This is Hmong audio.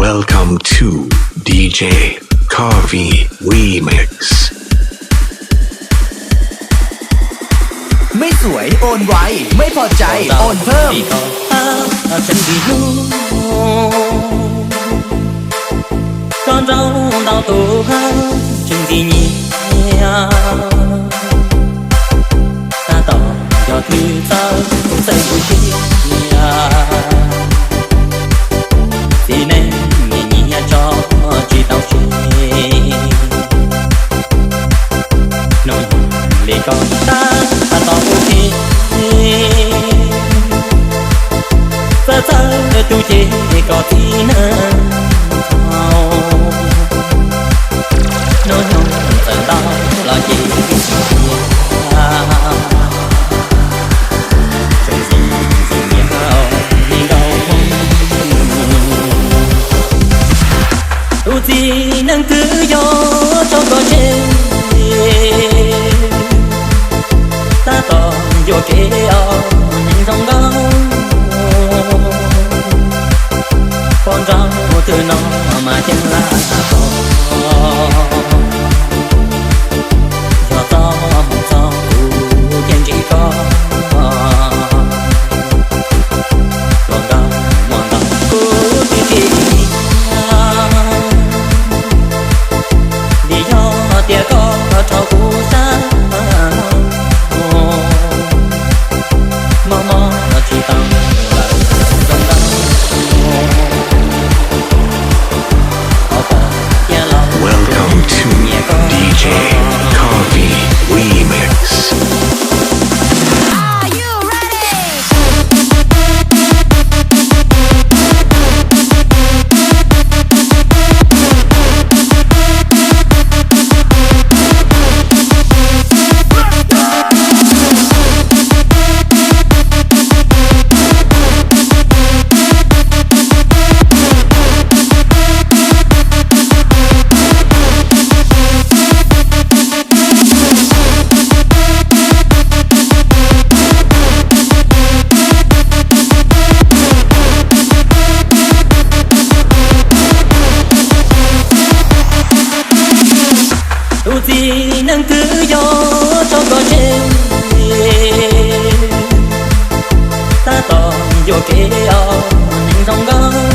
Welcome to D J Coffee Remix. ไม่สวยโอนไว ไม่พอใจโอนเพิ่ม Tseem txim hlub, koj nrog ntau tus hab tseem txim nyiam. Tab tom yog twg txawj kuv txawj kuv siab, txiv neej nyiam nyiam tso tsis tau siab. Hnub li koj tab tom ua si, txawj txawj tus ces kom txiv neej txhaum. Hnub nyoog txawm ntau los ces tsis tiag, tseem txim txim nyiam hauv neeg nkaus hmoov. Tus txiv neej twg yog tso koj tseg, tab tom yuam kev os neeg zoo nkauj. Poj nrauj twg no mas ceeb laj tag, yog txoj hmoo txog kuv ces ntsib koj. Hluas nkauj muaj ntau kuv twb tsis nyiam, vim yog tias koj rau kuv sab no, mob mob tsis tau lawm zoo nkauj. Qhov pom tiag los Welcome to D J Coffee Remix. Tus txiv neej twg yog tso koj tseg, tab tom yuam kev os neeg zoo nkauj.